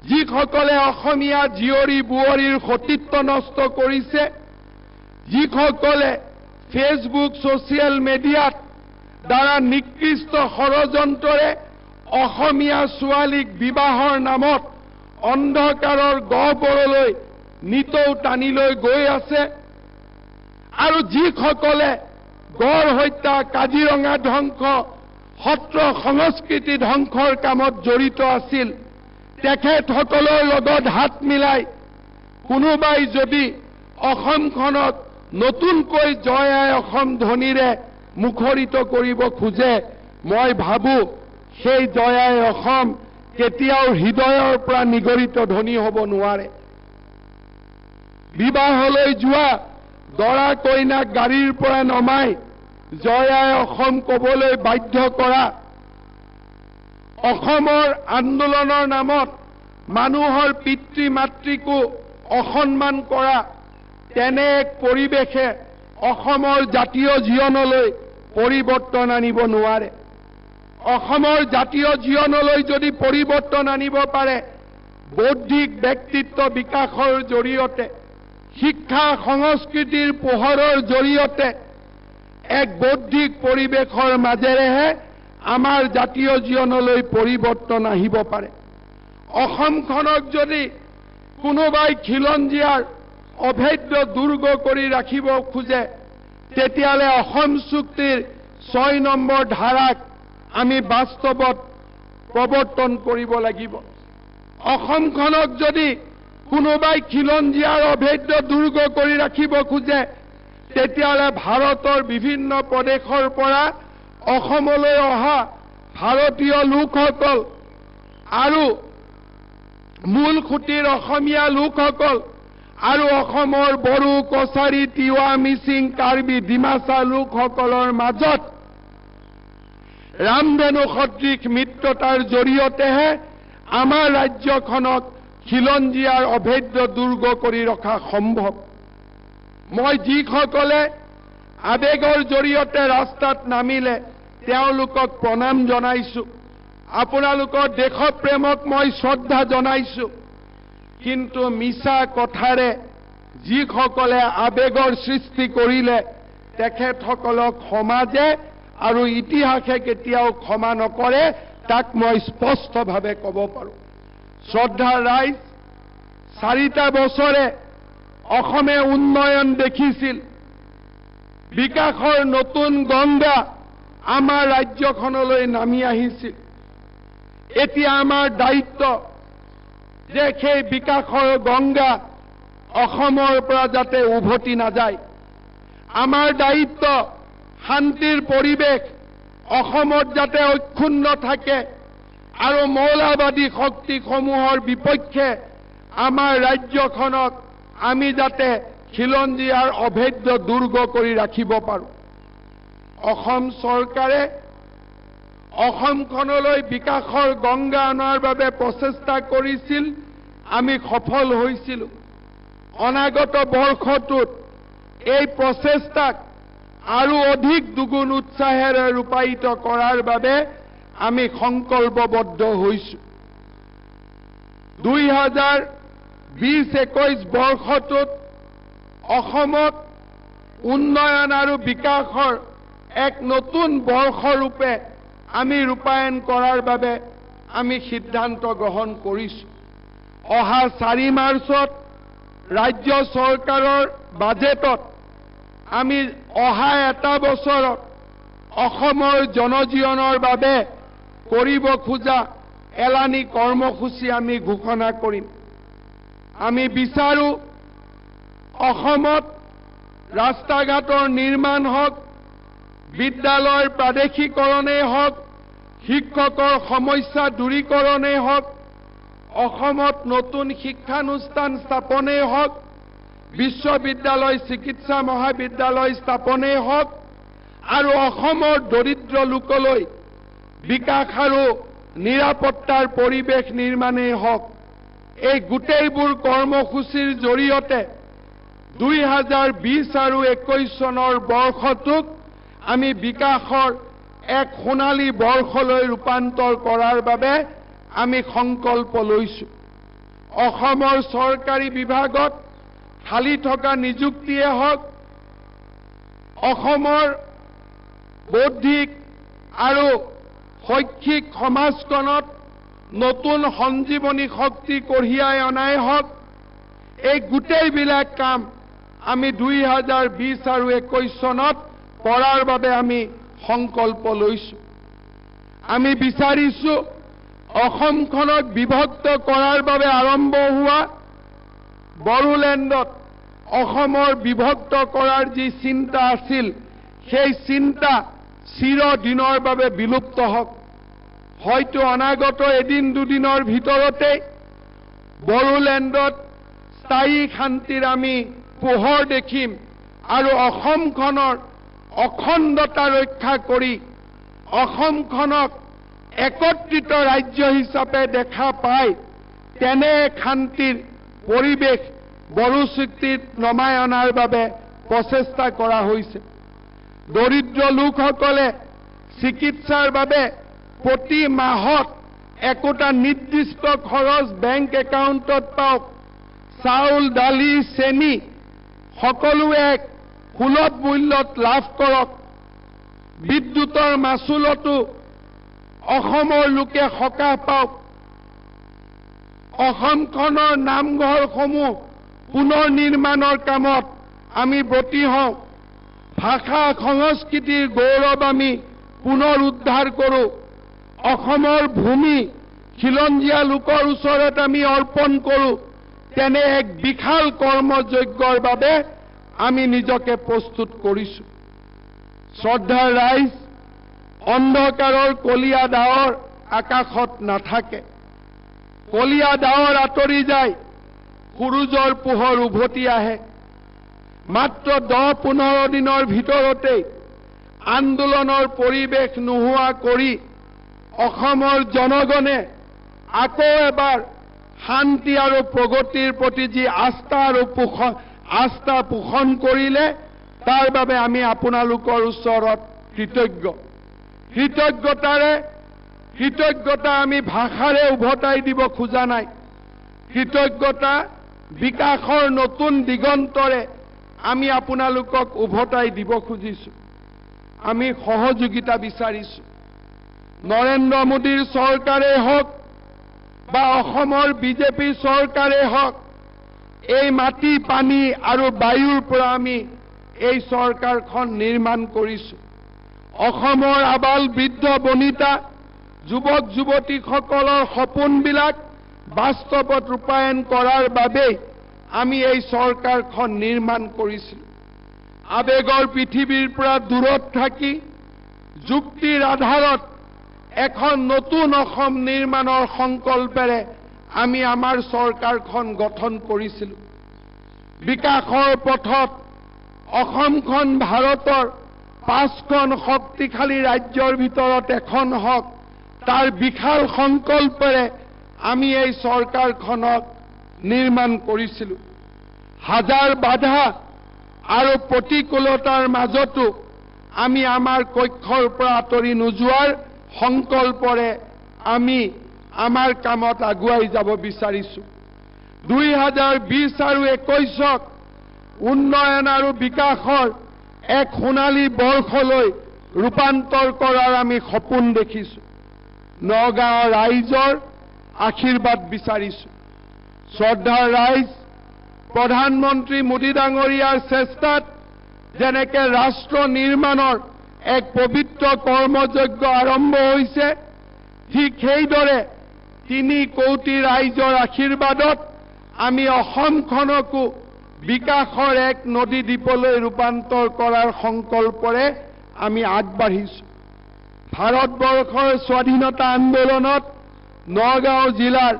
S3: যিসকলে অসমীয়া জীয়ৰী বোৱাৰীৰ সতীত্ব নষ্ট কৰিছে, যিসকলে ফেচবুক ছ'চিয়েল মিডিয়াত দ্বাৰা নিকৃষ্ট ষড়যন্ত্ৰৰে অসমীয়া ছোৱালীক বিবাহৰ নামত অন্ধকাৰৰ গহ্বৰলৈ নিতৌ টানি লৈ গৈ আছে, আৰু যিসকলে গড় হত্যা, কাজিৰঙা ধ্বংস, সত্ৰ সংস্কৃতি ধ্বংসৰ কামত জড়িত আছিল, তেখেতসকলৰ লগত হাত মিলাই কোনোবাই যদি অসমখনক নতুনকৈ জয় আই অসম ধ্বনিৰে মুখৰিত কৰিব খোজে, মই ভাবোঁ সেই জয় আই অসম কেতিয়াও হৃদয়ৰ পৰা নিগৰিত ধ্বনি হ'ব নোৱাৰে। বিবাহলৈ যোৱা দৰা কইনাক গাড়ীৰ পৰা নমাই জয় আই অসম ক'বলৈ বাধ্য কৰা, অসমৰ আন্দোলনৰ নামত মানুহৰ পিতৃ মাতৃকো অসন্মান কৰা, তেনে এক পৰিৱেশে অসমৰ জাতীয় জীৱনলৈ পৰিৱৰ্তন আনিব নোৱাৰে। অসমৰ জাতীয় জীৱনলৈ যদি পৰিৱৰ্তন আনিব পাৰে, বৌদ্ধিক ব্যক্তিত্ব বিকাশৰ জৰিয়তে, শিক্ষা সংস্কৃতিৰ পোহৰৰ জৰিয়তে এক বৌদ্ধিক পৰিৱেশৰ মাজেৰেহে আমাৰ জাতীয় জীৱনলৈ পৰিৱৰ্তন আহিব পাৰে। অসমখনক যদি কোনোবাই খিলঞ্জীয়াৰ অভেদ্য দুৰ্গ কৰি ৰাখিব খোজে, তেতিয়াহ'লে অসম চুক্তিৰ 6 নম্বৰ ধাৰাক আমি বাস্তৱত প্ৰৱৰ্তন কৰিব লাগিব। অসমখনক যদি কোনোবাই খিলঞ্জীয়াৰ অভেদ্য দুৰ্গ কৰি ৰাখিব খোজে, তেতিয়াহ'লে ভাৰতৰ বিভিন্ন প্ৰদেশৰ পৰা অসমলৈ অহা ভাৰতীয় লোকসকল আৰু মূল খুঁটিৰ অসমীয়া লোকসকল আৰু অসমৰ বড়ো, কছাৰী, তিৱা, মিচিং, কাৰ্বি, ডিমাচা লোকসকলৰ মাজত ৰামধেনু সদৃশ মিত্ৰতাৰ জৰিয়তেহে আমাৰ ৰাজ্যখনক খিলঞ্জীয়াৰ অভেদ্য দুৰ্গ কৰি ৰখা সম্ভৱ। মই যিসকলে আৱেগৰ জৰিয়তে ৰাস্তাত নামিলে তেওঁলোকক প্ৰণাম জনাইছোঁ, আপোনালোকৰ দেশপ্ৰেমক মই শ্ৰদ্ধা জনাইছোঁ, কিন্তু মিছা কথাৰে যিসকলে আৱেগৰ সৃষ্টি কৰিলে তেখেতসকলক সমাজে আৰু ইতিহাসে কেতিয়াও ক্ষমা নকৰে, তাক মই স্পষ্টভাৱে ক'ব পাৰোঁ। শ্ৰদ্ধাৰ ৰাইজ, 4টা বছৰে অসমে উন্নয়ন দেখিছিল, বিকাশৰ নতুন গংগা আমাৰ ৰাজ্যখনলৈ নামি আহিছিল। এতিয়া আমাৰ দায়িত্ব যে সেই বিকাশৰ গংগা অসমৰ পৰা যাতে উভতি নাযায়। আমাৰ দায়িত্ব শান্তিৰ পৰিৱেশ অসমত যাতে অক্ষুণ্ণ থাকে আৰু মৌলবাদী শক্তিসমূহৰ বিপক্ষে আমাৰ ৰাজ্যখনক আমি যাতে খিলঞ্জীয়াৰ অভেদ্য দুৰ্গ কৰি ৰাখিব পাৰোঁ। অসম চৰকাৰে অসমখনলৈ বিকাশৰ গংগা অনাৰ বাবে প্ৰচেষ্টা কৰিছিল, আমি সফল হৈছিলোঁ। অনাগত বৰ্ষটোত এই প্ৰচেষ্টাক আৰু অধিক দুগুণ উৎসাহেৰে ৰূপায়িত কৰাৰ বাবে আমি সংকল্পবদ্ধ হৈছোঁ। 2020-21 বৰ্ষটোত অসমত উন্নয়ন আৰু বিকাশৰ এক নতুন বৰ্ষৰূপে আমি ৰূপায়ণ কৰাৰ বাবে আমি সিদ্ধান্ত গ্ৰহণ কৰিছোঁ। অহা 4 মাৰ্চত ৰাজ্য চৰকাৰৰ বাজেটত আমি অহা এটা বছৰত অসমৰ জনজীৱনৰ বাবে কৰিব খোজা এলানি কৰ্মসূচী আমি ঘোষণা কৰিম। আমি বিচাৰোঁ অসমত ৰাস্তা ঘাটৰ নিৰ্মাণ হওক, বিদ্যালয়ৰ প্ৰাদেশিকৰণেই হওক, শিক্ষকৰ সমস্যা দূৰীকৰণেই হওক, অসমত নতুন শিক্ষানুষ্ঠান স্থাপনেই হওক, বিশ্ববিদ্যালয়, চিকিৎসা মহাবিদ্যালয় স্থাপনেই হওক, আৰু অসমৰ দৰিদ্ৰ লোকলৈ বিকাশ আৰু নিৰাপত্তাৰ পৰিৱেশ নিৰ্মাণেই হওক, এই গোটেইবোৰ কৰ্মসূচীৰ জৰিয়তে 2020 আৰু 21 চনৰ বৰ্ষটোক আমি বিকাশৰ এক সোণালী বৰ্ষলৈ ৰূপান্তৰ কৰাৰ বাবে আমি সংকল্প লৈছোঁ। অসমৰ চৰকাৰী বিভাগত খালী থকা নিযুক্তিয়ে হওক, অসমৰ বৌদ্ধিক আৰু শৈক্ষিক সমাজখনত নতুন সঞ্জীৱনী শক্তি কঢ়িয়াই অনাই হওক, এই গোটেইবিলাক কাম আমি 2020 আৰু 21 চনত কৰাৰ বাবে আমি সংকল্প লৈছোঁ। আমি বিচাৰিছোঁ অসমখনক বিভক্ত কৰাৰ বাবে আৰম্ভ হোৱা বড়োলেণ্ডত অসমৰ বিভক্ত কৰাৰ যি চিন্তা আছিল, সেই চিন্তা চিৰদিনৰ বাবে বিলুপ্ত হওক। হয়তো অনাগত এদিন দুদিনৰ ভিতৰতে বড়োলেণ্ডত স্থায়ী শান্তিৰ আমি পোহৰ দেখিম আৰু অসমখনৰ অখণ্ডতা ৰক্ষা কৰি অসমখনক একত্ৰিত ৰাজ্য হিচাপে দেখা পাই তেনে শান্তিৰ পৰিৱেশ বড়ো চুক্তিত নমাই অনাৰ বাবে প্ৰচেষ্টা কৰা হৈছে। দৰিদ্ৰ লোকসকলে চিকিৎসাৰ বাবে প্ৰতি মাহত একোটা নিৰ্দিষ্ট খৰচ বেংক একাউণ্টত পাওক, চাউল, দালি, চেনি সকলোৱে এক সুলভ মূল্যত লাভ কৰক, বিদ্যুতৰ মাচুলতো অসমৰ লোকে সকাহ পাওক, অসমখনৰ নামঘৰসমূহ পুনৰ নিৰ্মাণৰ কামত আমি ব্ৰতী হওঁ, ভাষা সংস্কৃতিৰ গৌৰৱ আমি পুনৰ উদ্ধাৰ কৰোঁ, অসমৰ ভূমি খিলঞ্জীয়া লোকৰ ওচৰত আমি অৰ্পণ কৰোঁ, তেনে এক বিশাল কৰ্মযজ্ঞৰ বাবে আমি নিজকে প্ৰস্তুত কৰিছোঁ। শ্ৰদ্ধাৰ ৰাইজ, অন্ধকাৰৰ কলীয়া ডাৱৰ আকাশত নাথাকে। কলীয়া ডাৱৰ আঁতৰি যায়, সূৰুযৰ পোহৰ উভতি আহে। মাত্ৰ 10-15 দিনৰ ভিতৰতেই আন্দোলনৰ পৰিৱেশ নোহোৱা কৰি অসমৰ জনগণে আকৌ এবাৰ শান্তি আৰু প্ৰগতিৰ প্ৰতি যি আস্থা আৰু আস্থা পোষণ কৰিলে, তাৰ বাবে আমি আপোনালোকৰ ওচৰত কৃতজ্ঞ। কৃতজ্ঞতা আমি ভাষাৰে উভতাই দিব খোজা নাই। কৃতজ্ঞতা বিকাশৰ নতুন দিগন্তৰে আমি আপোনালোকক উভতাই দিব খুজিছোঁ। আমি সহযোগিতা বিচাৰিছোঁ। নৰেন্দ্ৰ মোদীৰ চৰকাৰেই হওক বা অসমৰ বিজেপি চৰকাৰেই হওক, এই মাটি, পানী আৰু বায়ুৰ পৰা আমি এই চৰকাৰখন নিৰ্মাণ কৰিছোঁ। অসমৰ আবাল বৃদ্ধ বনিতা, যুৱক যুৱতীসকলৰ সপোনবিলাক বাস্তৱত ৰূপায়ণ কৰাৰ বাবেই আমি এই চৰকাৰখন নিৰ্মাণ কৰিছিলোঁ। আৱেগৰ পৃথিৱীৰ পৰা দূৰত থাকি যুক্তিৰ আধাৰত এখন নতুন অসম নিৰ্মাণৰ সংকল্পেৰে আমি আমাৰ চৰকাৰখন গঠন কৰিছিলোঁ। বিকাশৰ পথত অসমখন ভাৰতৰ 5খন শক্তিশালী ৰাজ্যৰ ভিতৰত এখন হওক, তাৰ বিশাল সংকল্পেৰে আমি এই চৰকাৰখনক নিৰ্মাণ কৰিছিলোঁ। হাজাৰ বাধা আৰু প্ৰতিকূলতাৰ মাজতো আমি আমাৰ কক্ষৰ পৰা আঁতৰি নোযোৱাৰ সংকল্পৰে আমি আমাৰ কামত আগুৱাই যাব বিচাৰিছোঁ। 2020 আৰু 21ক উন্নয়ন আৰু বিকাশৰ এক সোণালী বৰ্ষলৈ ৰূপান্তৰ কৰাৰ আমি সপোন দেখিছোঁ। নগাঁৱৰ ৰাইজৰ আশীৰ্বাদ বিচাৰিছোঁ। শ্ৰদ্ধাৰ ৰাইজ, প্ৰধানমন্ত্ৰী মোদী ডাঙৰীয়াৰ চেষ্টাত যেনেকে ৰাষ্ট্ৰ নিৰ্মাণৰ এক পবিত্ৰ কৰ্মযজ্ঞ আৰম্ভ হৈছে, ঠিক সেইদৰে 3 কোটি ৰাইজৰ আশীৰ্বাদত আমি অসমখনকো বিকাশৰ এক নদী দ্বীপলৈ ৰূপান্তৰ কৰাৰ সংকল্পৰে আমি আগবাঢ়িছোঁ। ভাৰতবৰ্ষৰ স্বাধীনতা আন্দোলনত নগাঁও জিলাৰ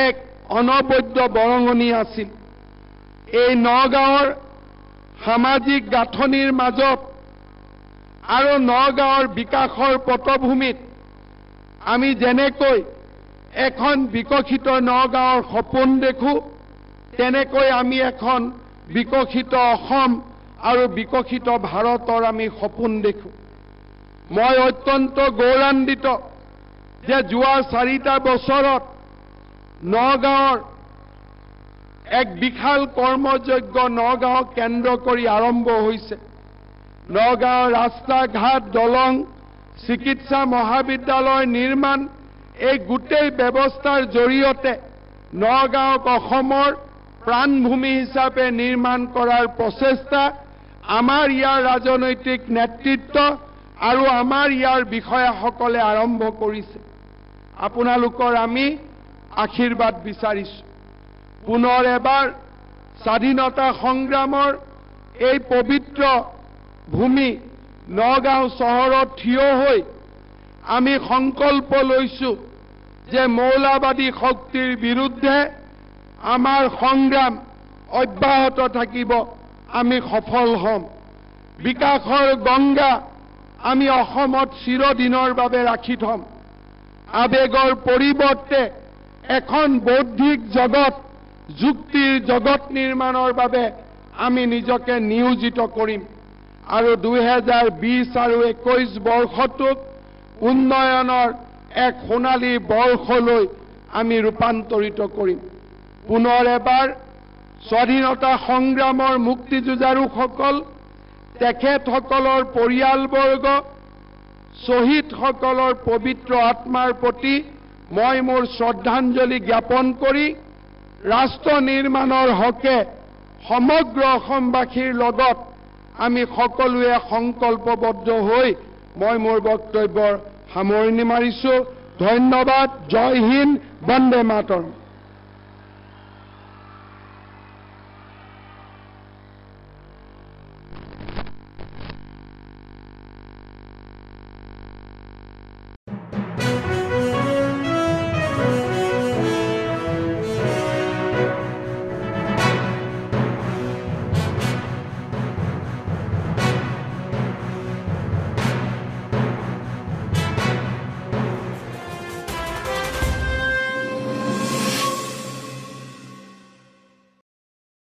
S3: এক অনবদ্য বৰঙণি আছিল। এই নগাঁৱৰ সামাজিক গাঁথনিৰ মাজত আৰু নগাঁৱৰ বিকাশৰ পটভূমিত আমি যেনেকৈ এখন বিকশিত নগাঁৱৰ সপোন দেখোঁ, তেনেকৈ আমি এখন বিকশিত অসম আৰু বিকশিত ভাৰতৰ আমি সপোন দেখোঁ। মই অত্যন্ত গৌৰৱান্বিত যে যোৱা 4টা বছৰত নগাঁৱৰ এক বিশাল কৰ্মযজ্ঞ নগাঁৱক কেন্দ্ৰ কৰি আৰম্ভ হৈছে। নগাঁৱৰ ৰাস্তা ঘাট, দলং, চিকিৎসা মহাবিদ্যালয় নিৰ্মাণ, এই গোটেই ব্যৱস্থাৰ জৰিয়তে নগাঁৱক অসমৰ প্ৰাণভূমি হিচাপে নিৰ্মাণ কৰাৰ প্ৰচেষ্টা আমাৰ ইয়াৰ ৰাজনৈতিক নেতৃত্ব আৰু আমাৰ ইয়াৰ বিষয়াসকলে আৰম্ভ কৰিছে। আপোনালোকৰ আমি আশীৰ্বাদ বিচাৰিছোঁ। পুনৰ এবাৰ স্বাধীনতা সংগ্ৰামৰ এই পবিত্ৰ ভূমি নগাঁও চহৰত থিয় হৈ আমি সংকল্প লৈছোঁ যে মৌলাবাদী শক্তিৰ বিৰুদ্ধে আমাৰ সংগ্ৰাম অব্যাহত থাকিব, আমি সফল হ'ম। বিকাশৰ গংগা আমি অসমত চিৰদিনৰ বাবে ৰাখি থ'ম। আৱেগৰ পৰিৱৰ্তে এখন বৌদ্ধিক জগত, যুক্তিৰ জগত নিৰ্মাণৰ বাবে আমি নিজকে নিয়োজিত কৰিম আৰু 2020 আৰু 21 বৰ্ষটোক উন্নয়নৰ এক সোণালী বৰ্ষলৈ আমি ৰূপান্তৰিত কৰিম। পুনৰ এবাৰ স্বাধীনতা সংগ্ৰামৰ মুক্তিযুঁজাৰুসকল, তেখেতসকলৰ পৰিয়ালবৰ্গ, শ্বহীদসকলৰ পবিত্ৰ আত্মাৰ প্ৰতি মই মোৰ শ্ৰদ্ধাঞ্জলি জ্ঞাপন কৰি ৰাষ্ট্ৰ নিৰ্মাণৰ হকে সমগ্ৰ অসমবাসীৰ লগত আমি সকলোৱে সংকল্পবদ্ধ হৈ মই মোৰ বক্তব্যৰ সামৰণি মাৰিছোঁ। ধন্যবাদ। জয় হিন্দ, বন্দে মাতৰম।